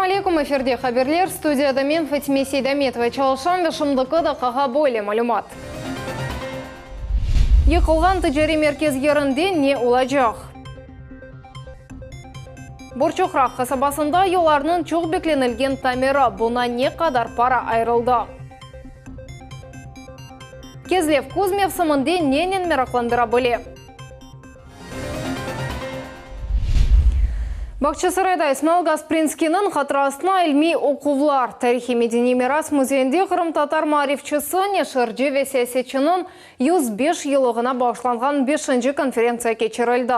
Selâm aleyküm, efirde haberler, studiyada men, Fatime Seydametova, çalışam ve şimdiki daqqağa böyle malümat. Yıqılğan ticariy merkez yerinde ne olacaq? Borçoqraq qasabasında yollarnıñ çoq beklenilgen tamiri, buña ne qadar para ayırıldı? Kezlev küz mevsiminde nenen meraqlandıra bile? Bağçasarayda İsmail Gasprinskiyniñ hatırasına ilmiy oquvlar, Tarihiy-medeniy miras müzeyinde qırımtatar maarifçisi, neşirci ve siyasetçiniñ 105 yıllığına bağışlanğan beşinci konferentsiya keçirildi.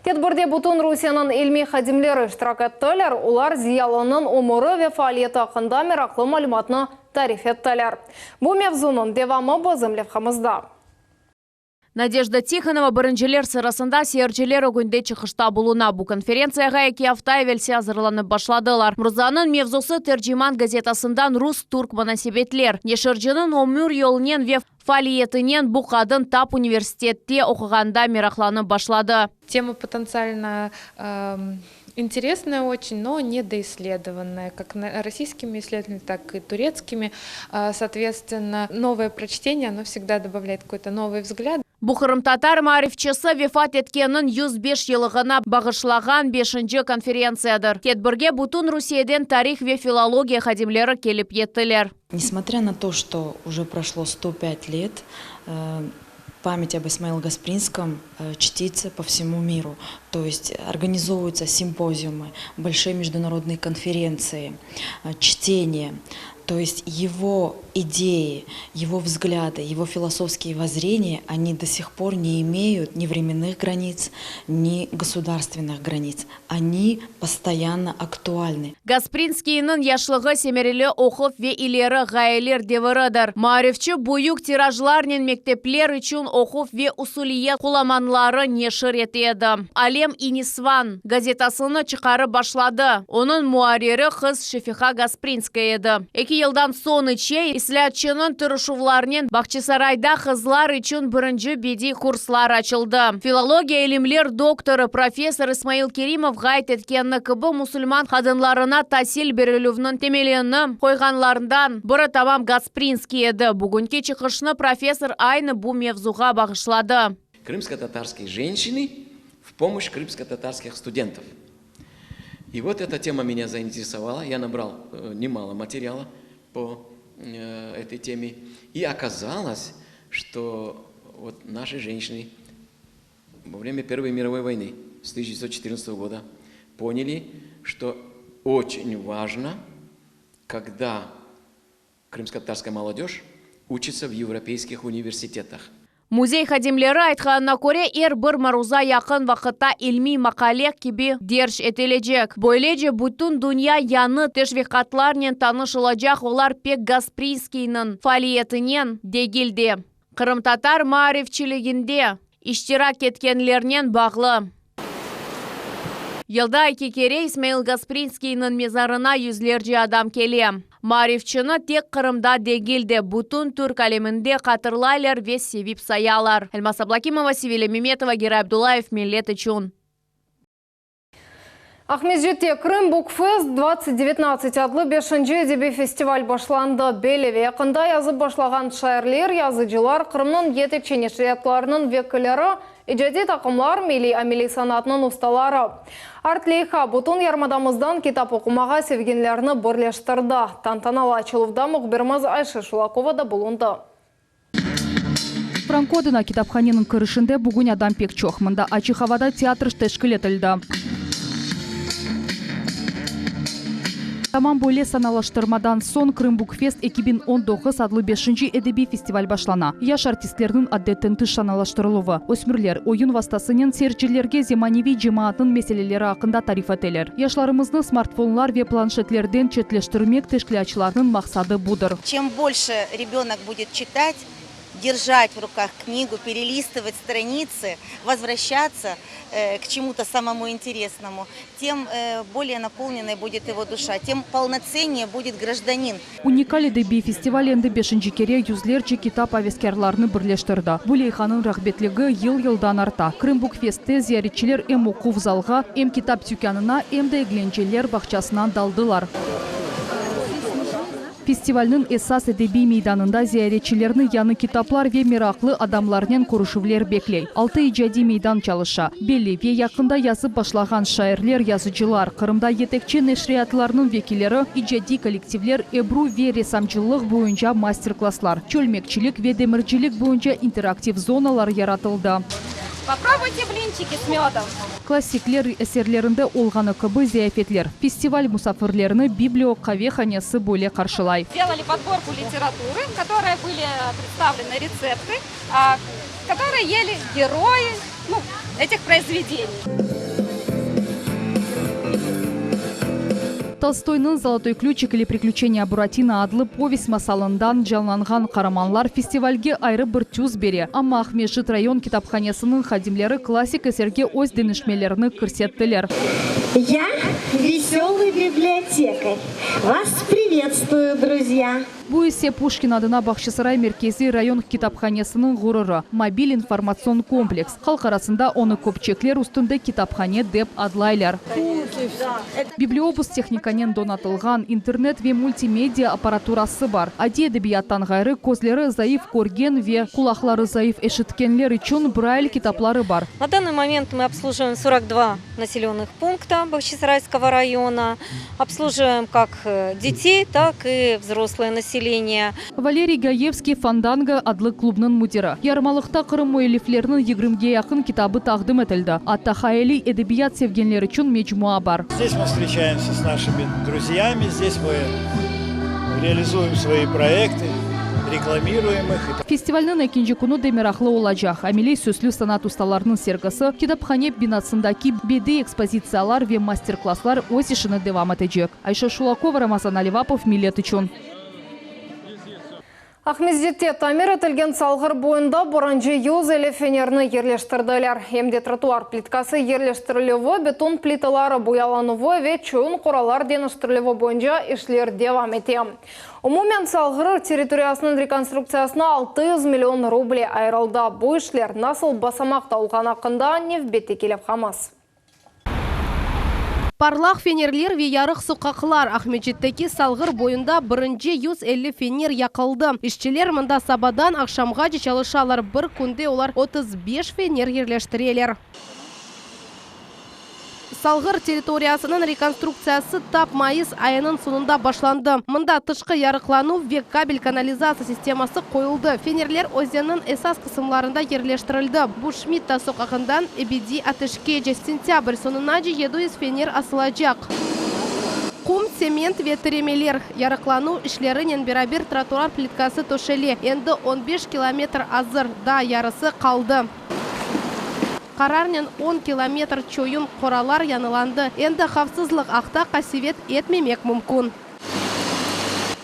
Tedbirde bütün Rusiyeniñ ilmiy hadimleri iştirak ettiler, olar ziyalınıñ ömüri ve faaliyeti aqqında meraqlı malümatnı tarif ettiler. Bu mevzunıñ devamı bizim levhamızda. Nadejda Tihonova birinciler sırasında seyirciler ögünde çıqışta buluna. Bu konferentsiyağa eki afta evelsi azırlanıp başladılar. Mırzanıñ mevzusı Terciman gazetasından rus-türk munasebetler. Neşirciniñ ömür yolunen ve faaliyetinen bu qadın tap universitette oquğanda meraqlanıp başladı. Tema potentsialno interesnaya oçen, no nedoissledovannaya kak rossiyskimi issledovatelяmi, tak i turetskimi. Sootvetstvenno, novoye proçteniye, ono vsegda dobavlâet kakoy-to novıy vzglâd. Bu qırımtatar maarifçisi vefat etkeniniñ 105 yıllığına bağışlağan beşinci konferentsiyadır. Tedbirge bütün Rusiyeden tarih ve filologiya hadimleri kelip yettiler. Nesmotrâ na to, çto uje proşlo 105 let, pamять об Исмаил Гаспринском чтится по всему миру. То есть организовываются симпозиумы, большие международные конференции, чтения. То есть его идеи, его взгляды, его философские воззрения, они до сих пор не имеют ни временных границ, ни государственных границ. Они постоянно актуальны. Gasprinskiyniñ yaşlığı semereli oquv ve ileri ğayeler deviridir. Maarifçi büyük tirajlarnen mektepler içün oquv ve usuliyet qulamanları neşir ete edi. Alem-i nisvan gazetasını çıqarıp başladı, onıñ muarriri qız Şefiqa Gasprinskaya edi. Eki yıldan soñ içe islâatçınıñ tırışuvlarınen Bağçasarayda qızlar içün birinci bediy kurslar açıldı. Filologiya ilimler doktorı, professor İsmail Kerimov qayd etkenini kibi, musulman qadınlarına tasil berilüvniñ temelini qoyğanlarından biri tamam Gasprinskiy edi. Bugünki çıqışnı professor aynı bu mevzuğa bağışladı. Krımsko-tatarskiy jenşçiny v pomoşç krımsko-tatarskih studentov. И вот эта тема меня заинтересовала, я набрал немало материала по этой теме. И оказалось, что вот наши женщины во время Первой мировой войны с 1914 года поняли, что очень важно, когда крымско-татарская молодежь учится в европейских университетах. Müzey hadimleri aytqanına köre, er bir maruza yaqın vaqıtta ilmiy maqale kibi derc etilecek. Böylece, bütün dünya yañı teşviqatlarnen tanış olacaq, olar pek Gasprinskiyniñ faaliyetinen degil de, qırımtatar maarifçiliginde iştirak etkenlernen bağlı. Yılda eki kere İsmail Gasprinskiyniñ mezarına yüzlerce adam kele. Maarifçini tek Qırımda degil de, bütün türk aleminde hatırlaylar ve sevip sayalar. Elmaz Ablakimova, Sevilâ Memetova, Giray Abdullayev, Millet içün. Aqmescitte Krım Bookfest 2019 adlı beşinci edebiy festival başlandı. Belli ve yaqında yazıp başlağan şairler, yazıcılar, Qırımnıñ yetekçi neşriyatlarınıñ vekilleri, icadiy taqımlar, milliy ameliy sanatnıñ ustaları. Art-leyha bütün yarımadamızdan kitap oqumağa sevgenlerni birleştirdi. Tantanalı açıluvda mühbirimiz Ayşe Şulakova da bulundı. Franko adına kitaphaneniñ kirişinde bugün adam pek çoq. Mında açıq avada teatr teşkil etildi. Tamam böyle sanalaştırmadan soñ Krım Bookfest 2019 adlı beşinci edebiy festival başlana. Yaş artistlerniñ adetten tış sanalaştırıluvı, ösmürler oyun vastasınen seyircilerge zemaneviy cemaatnıñ meseleleri aqqında tarif eteler. Yaşlarımıznı smartfonlar ve planşetlerden çetleştirmek teşkilâtçılarnıñ maqsadı budır. Çem bolşe rebenok budet çitat. Держать в руках книгу, перелистывать страницы, возвращаться к чему-то самому интересному, тем более наполненной будет его душа, тем полноценнее будет гражданин. Unikal edebiy festival endi beşinci kere yüzlerce kitap aveskârlarını birleştirdi. Bu leyhanıñ rağbetligi yıl-yıldan arta. Krımbukfestte ziyaretçiler em oquv zalğa, em kitap tükânına, em de eglenceler bağçasına daldılar. Festivalniñ esas edebiy meydanında ziyaretçilerni yañı kitaplar ve meraqlı adamlarnen körüşüvler bekley. Altı icadiy meydan çalışa. Belli ve yaqında yazıp başlağan şairler, yazıcılar, Qırımda yetekçi neşriyatlarnıñ vekilleri, icadiy kollektivler, ebru ve ressamcılıq boyunca master-klasslar, çölmekçilik ve demircilik boyunca interaktiv zonalar yaratıldı. Popробуйте блинчики с медом. Klassikler eserlerinde olğanı kibi ziyafetler. Festival musafirlerini Biblio qavehanesi böyle qarşılay. Сделали подборку литературы, в которой были представлены рецепты, которые ели герои, ну, этих произведений. Tolstoynıñ Золотой ключик или Приключения Буратино adlı povest-masalından canlanğan qaramanlar festivalge ayrı bir tüs bere. Amma Aqmescit rayon kitaphanesiniñ hadimleri klassik eserge öz deñişmelerini kirsettiler. Я веселый библиотекарь. Вас приветствую, друзья! Bu ise Puşkin adına Bağçasaray merkeziy rayon kitaphanesiniñ ğururı, mobil informatsion kompleks. Halq arasında onı köpçekler üstünde kitaphane dep adlaylar. Bibliobus tehnikanen donatılğan, internet ve multimedia apparaturası bar. Adiy edebiyattan ğayrı, közleri zayıf körgen ve qulaqları zayıf eşitkenler içün Brayl kitapları bar. На данный момент мы обслуживаем 42 населенных пункта Бахчисарайского района. Обслуживаем как детей, так и взрослое население. Valeriy Gayevskiy Fandango adlı klubnıñ müdiri. Yarmalıqta Qırım müellifleriniñ yigirmige yaqın kitabı taqdim etildi. Atta hayaliy edebiyat sevgenler içün mecmua bar. Здесь мы встречаемся с нашими друзьями, здесь мы реализуем свои проекты, рекламируем их. Festivalniñ ekinci künü de meraqlı olacaq. Ameliy süslü sanat ustalarınıñ sergisi, kitaphane binasındaki bediiy ekspozitsiyalar ve master-klasslar öz işini devam etecek. Ayşe Şulakova, Ramazan Alivapov, Millet içün. Aqmescitte tamir etilgen Salğır boyunda birinci 150 fenerni yerleştirdiler. Em de trotuar plitkası yerleştirilüvi, beton plitaları boyalanuvı ve çoyun qoralar deñiştirilüvi boyunca işler devam ete. Umumen Salğır territoriyasınıñ rekonstruktsiyasına 600 million ruble ayırıldı. Bu işler nasıl basamaqta olğanı aqqında nevbetteki levhamız. Parlaq fenerler ve yarıq soqaqlar. Aqmescitteki Salğır boyunda birinci 150 fener yaqıldı. İşçiler mında sabadan aqşamğace çalışalar. Bir künde olar 35 fener yerleştireler. Salğır territoriyasınıñ rekonstruktsiyası tap mayıs ayınıñ soñunda başlandı. Mında tışqı yarıqlanuv ve kabel kanalizatsiya sisteması qoyuldı. Fenerler özenniñ esas qısımlarında yerleştirildi. Bu Şmidta soqağından Ebediy ateşkece. Sentâbr soñunace 700 fener asılacaq. Qum, tsement ve tiremeler. Yarıqlanuv işlerinen beraber trotuar plitkası töşele. Endi on beş kilometr azır, daa yarısı qaldı. Qararnen 10 kilometr çoyun qoralar yañılandı. Endi havfsızlıq aqta qasevet etmemek mümkün.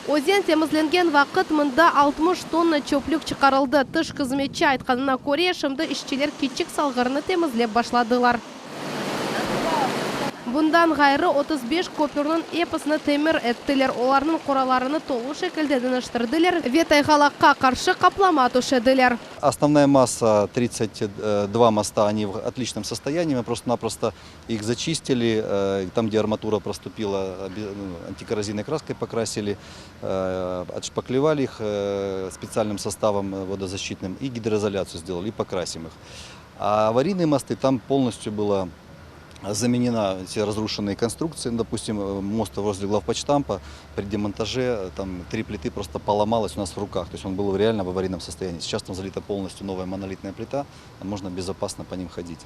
Özen temizlengen vaqıt mında 60 tonna çöplük çıqarıldı. Tış hızmetçi aytqanına köre, şimdi işçiler Kiçik Salğırnı temizlep başladılar. Bundan ğayrı, 35 köpürniñ episini tamir ettiler, olarnıñ qoralarını tolu şekilde deñiştirdiler ve tayğalaqqa qarşı qaplama töşediler. Основная масса, 32 моста, они в отличном состоянии. Мы просто-напросто их зачистили. Там, где арматура проступила, ну, антикоррозийной краской покрасили, отшпаклевали их специальным составом водозащитным и гидроизоляцию сделали, и покрасим их. А аварийные мосты, там полностью была заменена все разрушенные конструкции. Ну, допустим, мост возле главпочтампа при демонтаже там три плиты просто поломалось у нас в руках. То есть он был реально в аварийном состоянии. Сейчас там залита полностью новая монолитная плита, можно безопасно по ним ходить.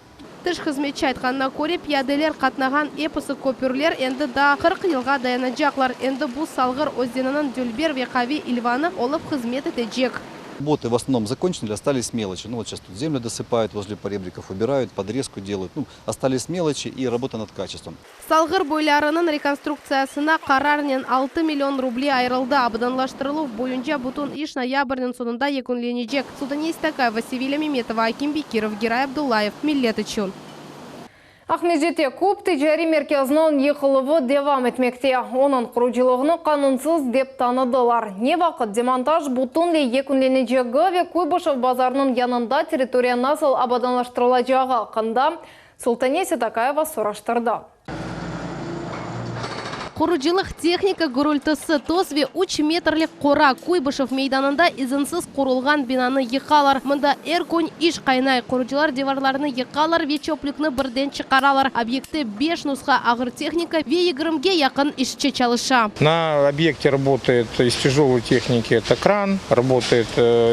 Tış hızmetçi aytqanına köre, piyadeler qatnağan episi köpürler endi daa 40 yılğa dayanacaqlar. Endi bu Salğır özeniniñ dülber ve qaviy ilvanı olıp hızmet etecek. Работы в основном закончены, остались мелочи. Ну вот сейчас тут землю досыпают возле поребриков, убирают, подрезку делают. Ну, остались мелочи и работа над качеством. Salğır boylarınıñ rekonstruktsiyasına qararnen altı million ruble ayırıldı. Abadanlaştırıluv boyunca bütün iş noyabrniñ soñunda yekünlenecek. Sultaniye Stakayeva, Sevilâ Memetova, Akim Bekirov, Giray Abdullayev, Millet içün. Aqmescitte Kub ticariy merkeziniñ yıqıluvı devam etmekte. Onıñ qurucılığını qanunsız dep tanıdılar. Ne vaqıt demontaj bütünley yekünlenecegi ve Kuybışev bazarınıñ yanında territoriya nasıl abadanlaştırılacağı aqqında Sultaniye Setakayeva soraştırdı. Qurucılıq tehnika gürültisi, toz ve üç metrlik qora, Kuybışev meydanında izinsiz qurulğan binanı yıqalar. Mında er kün iş qaynay, qurucılar divarlarnı yıqalar ve çöplükni birden çıqaralar. Obyektte beş nusha ağır tehnika ve yigirmige yaqın işçi çalışa. Na obyekte работает iz tяжелой техники, это кран, работает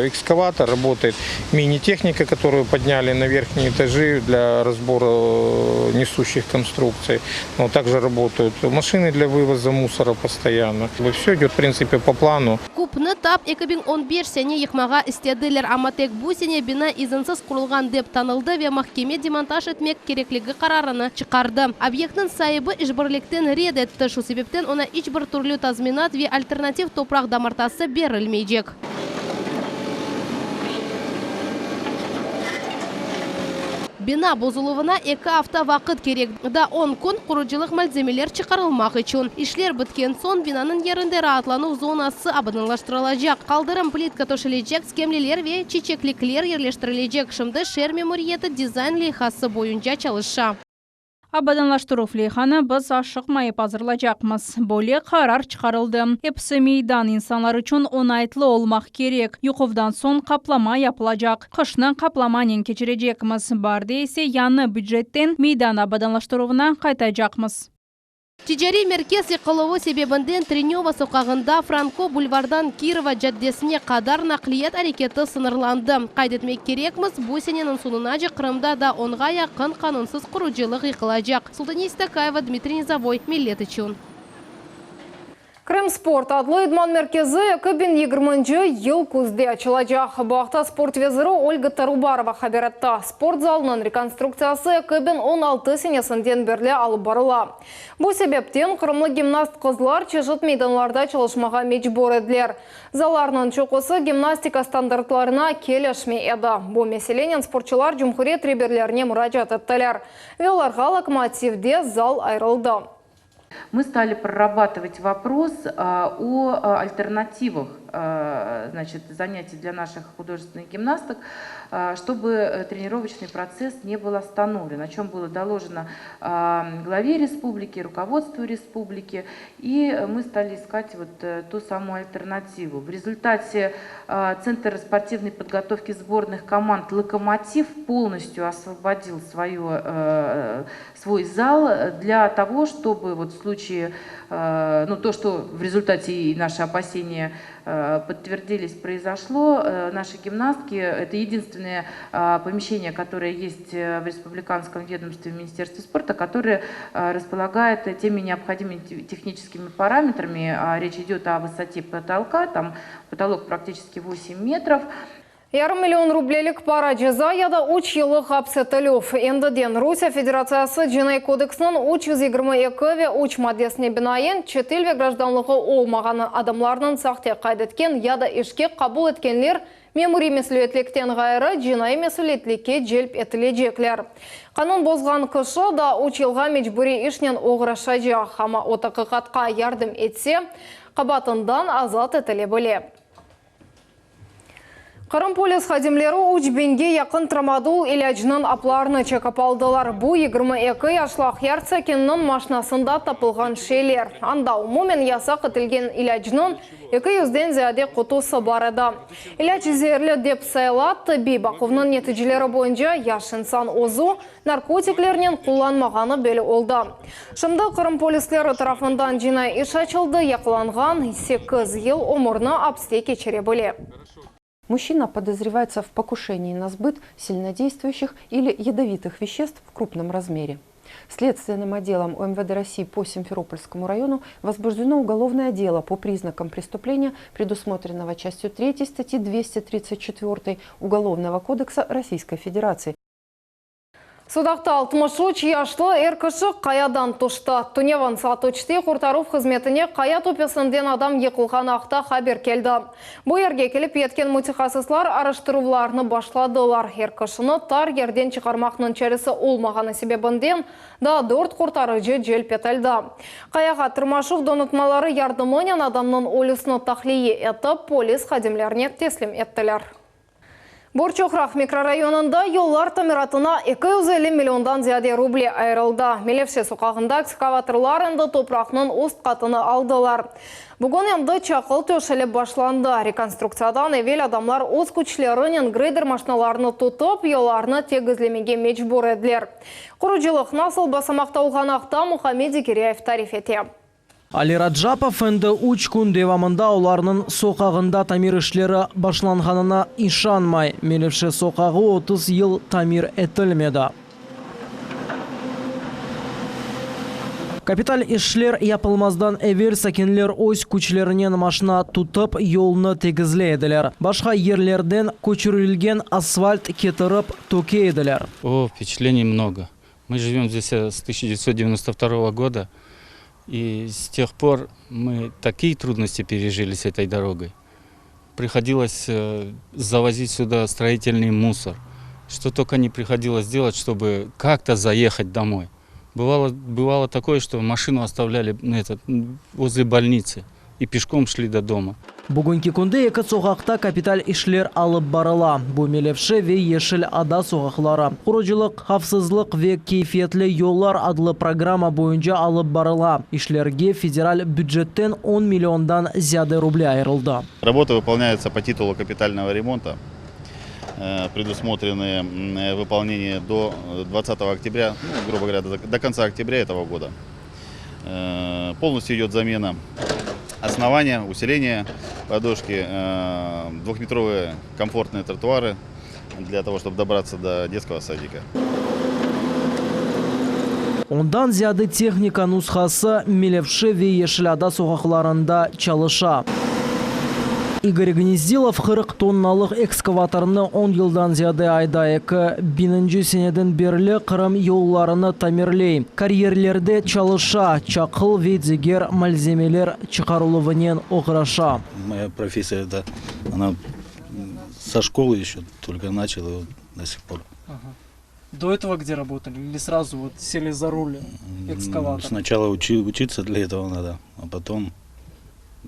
экскаватор, работает Мини-техника, которую подняли на верхние этажи для разбора несущих конструкций. Но также работают машины для вывоза мусора постоянно. Все идет, в принципе, по плану. Kubnı tap 2015 sene yıqmağa istediler, amma tek bu sene bina izinsiz qurulğan dep tanıldı ve mahkeme demontaj etmek kerekligi qararını çıqardı. Obyektniñ saibi işbirlikten red etti, şu sebepten oña iç bir türlü tazminat ve alternativ topraq damartası berilmeycek. Bina bozuluvına eki afta vaqıt kerek, daa on kün qurucılıq malzemeler çıqarılmaq içün. İşler bitken soñ binanıñ yerinde raatlanuv zonası abadanlaştırılacaq, qaldırım plitka töşelecek, skemleler ve çiçeklikler yerleştirilecek. Şimdi şeer memuriyeti dizayn leyhası boyunca çalışa. Abadanlaştıruv leyhanı biz aşıqmayıp azırlacaqmız. Böyle qarar çıqarıldı. Episi meydan insanlar içün oñaytlı olmaq kerek. Yuquvdan soñ qaplama yapılacaq. Qışnı qaplamanen keçirecekmiz. Baarde ise yañı bücetten meydan abadanlaştıruvına qaytacaqmız. Ticariy merkez yıqıluvı sebebinden Trenöva soqağında Franko bulvardan Kirova caddesine qadar naqliyat areketi sıñırlandı. Qayd etmek kerekmiz, bu seneniñ soñunace Qırımda daa onğa yaqın qanunsız qurucılıq yıqılacaq. Sultaniye Stakayeva, Dmitriy Nizovoy, Millet içün. Krımsport adlı idman merkezi 2020-nci yıl küzde açılacaq. Bu aqta sport veziri Olga Tarubarova haber etti. Sport zalınıñ rekonstruktsiyası 2016 senesinden berli alıp barıla. Bu sebepten qırımlı gimnast qızlar çeşit meydanlarda çalışmağa mecbur ediler. Zallarnıñ çoqusı gimnastika standartlarına kelişmey edi. Bu meselenen sportçular cumhuriyet reberlerine muracaat ettiler ve olarğa Lokomotivde zal ayırıldı. Мы стали прорабатывать вопрос о альтернативах, значит, занятий для наших художественных гимнасток, чтобы тренировочный процесс не был остановлен, о чем было доложено главе республики, руководству республики, и мы стали искать вот ту самую альтернативу. В результате Центр спортивной подготовки сборных команд «Локомотив» полностью освободил свое, свой зал для того, чтобы вот в случае, ну то, что в результате и наши опасения подтвердились, произошло, наши гимнастки, это единственное помещение, которое есть в республиканском ведомстве Министерства спорта, которое располагает теми необходимыми техническими параметрами. Речь идет о высоте потолка, там потолок практически 8 метров. Yarım million rublelik para ceza ya da üç yıllıq apis etilüv. Endiden Rusiye Federatsiyası Cinaiy kodeksiniñ 322 ve üç maddesine binaen, çetel ve grajdanlığı olmağan adamlarnıñ sahte qayd etken ya da işke qabul etkenler memuriy mesüliyetlikten ğayrı cinaiy mesüliyetlikke celp etilecekler. Qanun bozğan kişi daa üç yılğa mecburiy işnen oğraşacaq, amma o taqiqatqa yardım etse, qabaatından azat etile bile. Qırım polis hadimleri üç biñge yaqın tramadol ilâcınıñ aplarını çekip aldılar. Bu, 22 yaşlı Aqyar sakininiñ maşinasında tapılğan şeyler. Anda umumen yasaq etilgen ilâcnıñ eki yüzden ziyade qutusı bar edi. İlâc zeerli dep sayıla, tıbbiy baquvnıñ neticeleri boyunca yaş insan özü narkotiklernen qullanmağanı belli oldı. Şimdi Qırım polisleri tarafından cinaiy iş açıldı, yaqalanğan sekiz yıl ömürni apste keçire bile. Mужчина подозревается в покушении на сбыт сильнодействующих или ядовитых веществ в крупном размере. Следственным отделом УМВД России по Симферопольскому району возбуждено уголовное дело по признакам преступления, предусмотренного частью 3 статьи 234 Уголовного кодекса Российской Федерации. Sudaqta 63 yaşlı er kişi qayadan tüşti. Tünevin saat üçte qurtaruv hızmetine qaya töpesinden adam yıqılğanı aqta haber keldi. Bu yerge kelip yetken mütehassıslar araştıruvlarnı başladılar. Er kişini tar yerden çıqarmaqnıñ çaresi olmağanı sebebinden daa dört qurtarıcı celp etildi. Qayağa tırmaşuv donatmaları yardımınen adamnıñ ölüsini tahliye etip, polis hadimlerine teslim ettiler. Borçoqraq mikrorayonında yollar tamiratına 250 milliondan ziyade ruble ayırıldı. Melevşe soqağında ekskavatorlar endi topraqnıñ üst qatını aldılar. Bugün endi çaqıl töşelip başlandı. Rekonstruktsiyadan evel adamlar öz küçlerinen greyder maşinalarını tutıp, yollarnı tegizlemege mecbur ediler. Qurucılıq nasıl basamaqta olğanı aqta Muhammed Zekiryayev tarif ete. Ali Rajapov endi üç kün devamında olarnıñ soqağında tamir işleri başlanğanına işanmay. Melevşe soqağı 30 yıl tamir etilmedi. Kapital işler yapılmazdan evel sakinler öz küçlerinen maşina tutıp, yolnı tegizley ediler. Başqa yerlerden köçürilgen asfalt ketirip töke ediler. O, vpeçatleniy mnogo. Мы живем здесь с 1992 года, и с тех пор мы такие трудности пережили с этой дорогой. Приходилось завозить сюда строительный мусор. Что только не приходилось делать, чтобы как-то заехать домой. Бывало, бывало такое, что машину оставляли на этот, возле больницы и пешком шли до дома. Bugünki künde eki soqaqta kapital işler alıp barıla. Bu Melevşe ve Yeşil ada soqaqları. Qurucılıq Havfsızlıq ve keyfiyetli yollar adlı programma boyunca alıp barıla. İşlerge federal bücetten on milliondan ziyade ruble ayırıldı. Работы выполняются по титулу капитального ремонта. Предусмотрены выполнение до 20 октября, ну, грубо говоря, до конца октября этого года. Полностью идет замена основания, усиление подушки, двухметровые комфортные тротуары для того, чтобы добраться до детского садика. Ondan ziyade tehnika nushası Melevşe ve Yeşil ada soqaqlarında çalışa. İgor Gnezdilov 40 tonnalıq ekskavatornı on yıldan ziyade ayday. Eki biñinci seneden berli Qırım yollarını tamirley. Karyerlerde çalışa, çaqıl ve diger malzemeler çıqarıluvınen oğraşa. Моя профессия это она со школы еще только начал и вот до сих пор. До этого где работали? Или сразу вот сели за руль экскаватора? Сначала учи, учиться для этого надо, а потом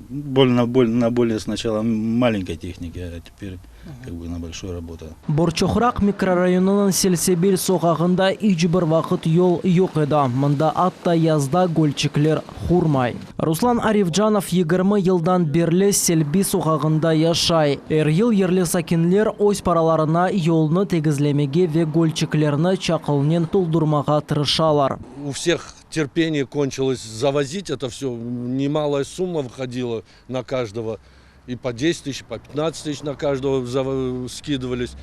больно, боль, на более сначала маленькой технике, а теперь как бы на большой работа. Borçoqraq mikrorayonınıñ Selsebil soqağında iç bir vaqıt yol yoq edi. Mında atta yazda gölçikler qurumay. Ruslan Arifcanov 20 yıldan berli Selbi soqağında yaşay. Er yıl yerli sakinler öz paralarına yolnı tegizlemege ve gölçiklerni çaqılnen toldurmağa tırışalar. У всех терпение кончилось завозить это все. Немалая сумма выходила на каждого. И по 10 тысяч, по 15 тысяч на каждого скидывались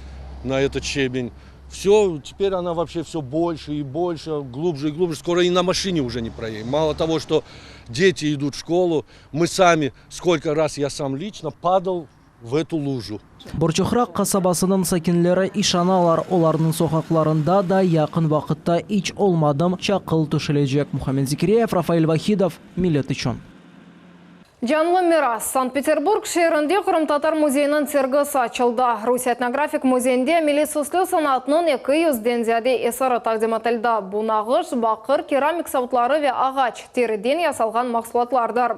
на этот щебень. Все, теперь она вообще все больше и больше, глубже и глубже. Скоро и на машине уже не проедем. Мало того, что дети идут в школу, мы сами, сколько раз я сам лично падал в эту лужу. Borçoqraq qasabasınıñ sakinleri işanalar, olarnıñ soqaqlarında da yaqın vaqıtta iç olmadım çaqıl töşelecek. Muhammed Zikriyev, Rafael Vahidov, Millet içün. Canlı miras. Sankt-Peterburg şeerinde Qırımtatar muzeyiniñ sergisi açıldı. Rusiye etnografik muzeyinde milliy süslü sanatınıñ 200-den ziyade eseri taqdim etildi. Bu nağış, baqır, keramik savutları ve ağaç, teriden yasalğan mahsulatlardır.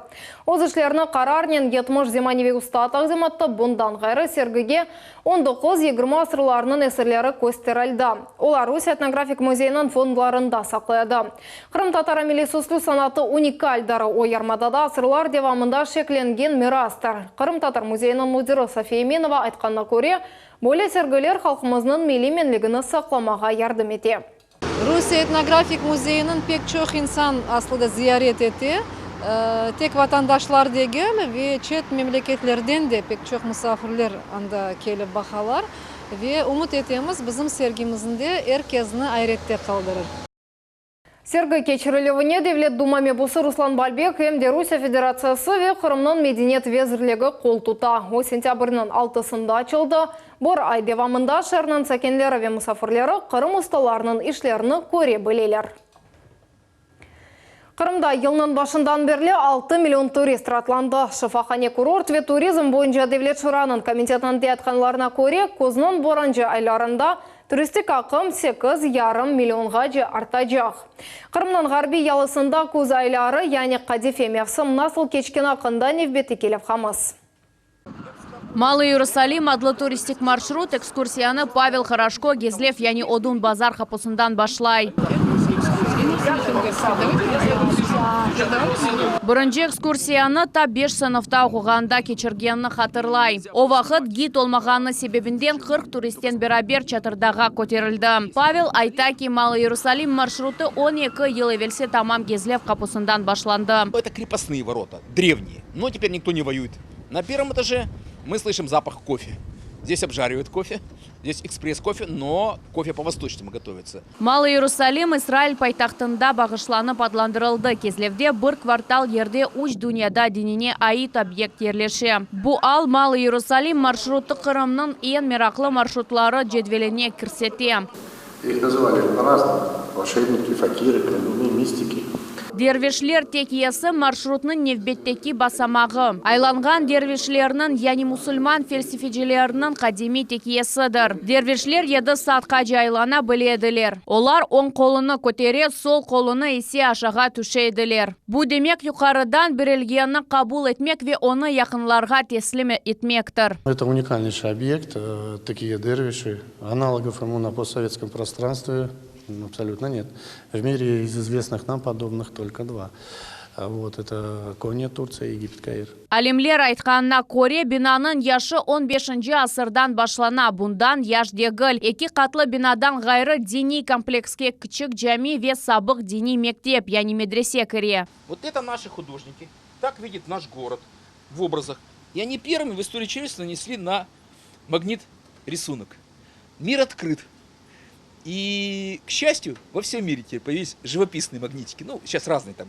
Öz işlerini qararnen 70 zemaneviy usta taqdim etti. Bundan ğayrı sergige 19-20 asırlarınıñ eserleri kösterildi. Olar Rusiye etnografik muzeyiniñ fondlarında saqlandı. Qırımtatar milliy süslü sanatı unikaldir. O yarımadada asırlar devamında şekillengen mirastır. Qırımtatar muzeyiniñ müdiri Safiye Eminova aytqanına köre, böyle sergiler halqımıznıñ milliy menligini saqlamağa yardım ete. Rusiye etnografik muzeyiniñ pek çoq insan aslında ziyaret ete. Tek vatandaşlar degil ve çet memleketlerden de pek çoq musafirler anda kelip baqalar. Ve ümüt etemiz, bizim sergimizde er kesni ayrette qaldırır. Sergi keçirilüvine Devlet Duma mebusı Ruslan Balbek em de Rusiye Federatsiyası ve Qırımnıñ Medeniyet vezirligi qol tuta. O, sentâbrniñ altısında açıldı. Bir ay devamında şeerniñ sakinleri ve musafirleri Qırım ustalarınıñ işlerini köre bileler. Qırımda yılnıñ başından berli 6 million turist ratlandı. Şifahane-kurort ve turizm boyunca Devlet şuranıñ komitetinde aytqanlarına köre, küzniñ birinci aylarında turistik aqım 8,5 millionğace artacaq. Qırımnıñ ğarbiy yalısında küz ayları, yani qadife mevsim nasıl keçkeni aqqında nevbetteki levhamız. Malıy İyerusalim adlı turistik marşrut ekskursiyanı Pavel Horoşko Gezlev yani Odun bazar qapusından başlay. Birinci ekskursiyanı ta beş sınıfta oquğanda keçirgenini hatırlay. O vaqıt gid olmağanı sebebinden 40 turistten beraber Çatırdağğa köterildi. Pavel ayta ki, Malıy İyerusalim marşrutı 12 yıl evelsi tamam Gezlev qapusından başlandı. Это крепостные ворота, древние, но теперь никто не воюет. На первом этаже мы слышим запах кофе. Здесь обжаривают кофе, здесь экспресс-кофе, но кофе по-восточному готовится. Malıy İyerusalim İsrail paytahtında bağışlanıp adlandırıldı. Kezlevde bir kvartal yerde üç dünyada dinine ait obyekt yerleşe. Bu al Malıy İyerusalim marşrutı Qırımnıñ eñ meraqlı marşrutları cedveline kirsete. Их называли по-разному. Волшебники, факиры, колдуны, мистики. Dervişler tekiyesi marşrutnıñ nevbetteki basamağı. Aylanğan dervişlerniñ, yani musulman felsefecileriniñ qadimiy tekiyesidir. Dervişler yedi saatqace aylana bile ediler. Olar oñ qolunı kötere, sol qolunı ise aşağa tüşe ediler. Bu demek yuqarıdan berilgenni qabul etmek ve onı yaqınlarğa teslim etmektir. Это уникальнейший объект, э, такие дервиши. Аналогов ему на постсоветском пространстве абсолютно нет. В мире из известных нам подобных только два. А Вот, это Конья, Турция, Египет, Каир. Alimler aytqanına köre, binanıñ yaşı 15 asırdan başlana, bundan yaş degil. Eki qatlı binadan ğayrı diniy komplekske kiçik cami ve sabıq diniy mektep, yani medrese kire. Вот это наши художники, так видят наш город в образах. И они первыми в истории человечества нанесли на магнит рисунок. Мир открыт. И, к счастью, во всем мире теперь появились живописные магнитики. Ну, сейчас разные там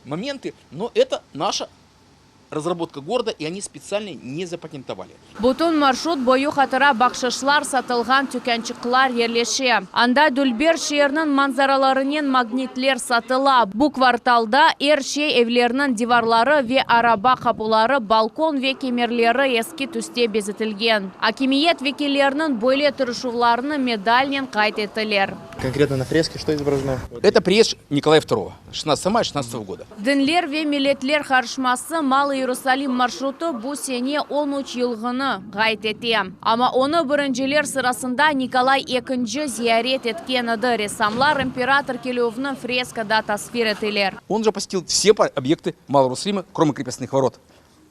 моменты, но это наша разработка города, и они специально не запатентовали. Bütün marşrut boyu hatıra bahşışlar satılğan tükânçıqlar yerleşe. Anda dülber şeerniñ manzaralarınen magnitler satıla. Bu kvartalda er şey evlerniñ divarları ve araba qapuları, balkon ve kemerleri eski tüste bezetilgen. Akimiyet vekilleriniñ böyle tırışuvlarını medalnen qayd ettiler. Конкретно на фреске что изображено? Это приезд Николая II, 16 мая 16 года. Dinler ve milletler qarışması Malı İyerusalim marşrutı bu sene 13 yılğını qayd ete. Amma onı birinciler sırasında Nikolay II ziyaret etken edi. Ressamlar imperator kelüvini freskada tasvir ettiler. Он же посетил все объекты Малого Иерусалима, кроме крепостных ворот.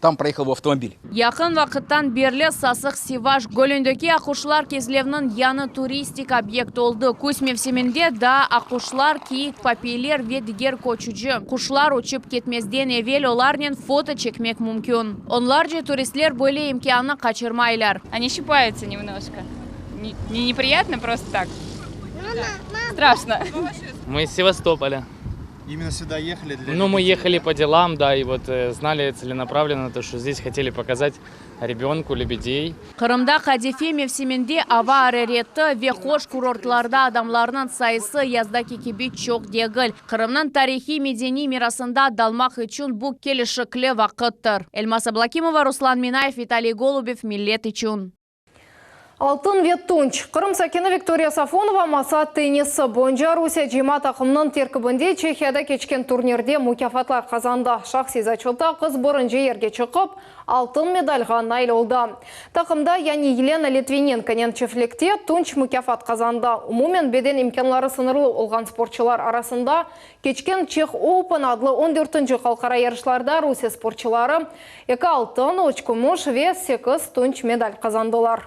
Там проехал его автомобиль. Yaqın vaqıttan berli Sasıq Sivaş gölündeki aquşlar Kezlevniñ yañı turistik obyekt oldı. Küz mevsiminde da aquşlar, kiyik, papiyler ve diger köçüci quşlar uçıp ketmezden evel olarnen foto çekmek mümkün. Onlarca turistler böyle imkânnı qaçırmaylar. Они щипаются немножко. Не, не неприятно, просто так. Страшно. Мы из Севастополя. Именно сюда ехали для Ну, мы ехали по делам, да, и вот э, знали целенаправленно то, что здесь хотели показать ребенку лебедей. Qırımda qadife mevsiminde ava arareti ve hoş kurortlarda adamlarnıñ sayısı yazdaki kibi çoq degil. Qırımnıñ tarihiy medeniy mirasında dalmaq içün bu kelişikli vaqıttır. Elmaz Ablakimova, Ruslan Minayev, Vitaliy Golubev, Millet içün. Altın ve tunç. Qırım sakini Viktoriya Safonova masa tennisi boyunca Rusiye cıyma taqımınıñ terkibinde Çehiyada keçken turnirde mukâfatlar qazandı. Şahsiy zaçötta qız birinci yerge çıqıp, altın medalğa nail oldı. Taqımda yani Yelena Litvinenkonen çiftlikte tunç mukâfat qazandı. Umumen beden imkânları sıñırlı olğan sportçular arasında keçken Czech Open adlı on dörtünci halqara yarışlarda Rusiye sportçuları eki altın, üç kümüş ve sekiz tunç medal qazandılar.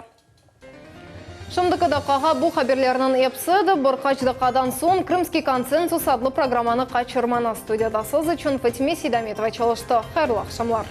Şimdiki daqqağa bu haberlerniñ episi edi. Bir qaç daqqadan soñ Krımskiy konsensus adlı programmanı qaçırmañız. Studiyada siz içün Fatime Seydametova çalıştı. Hayırlı aqşamlar.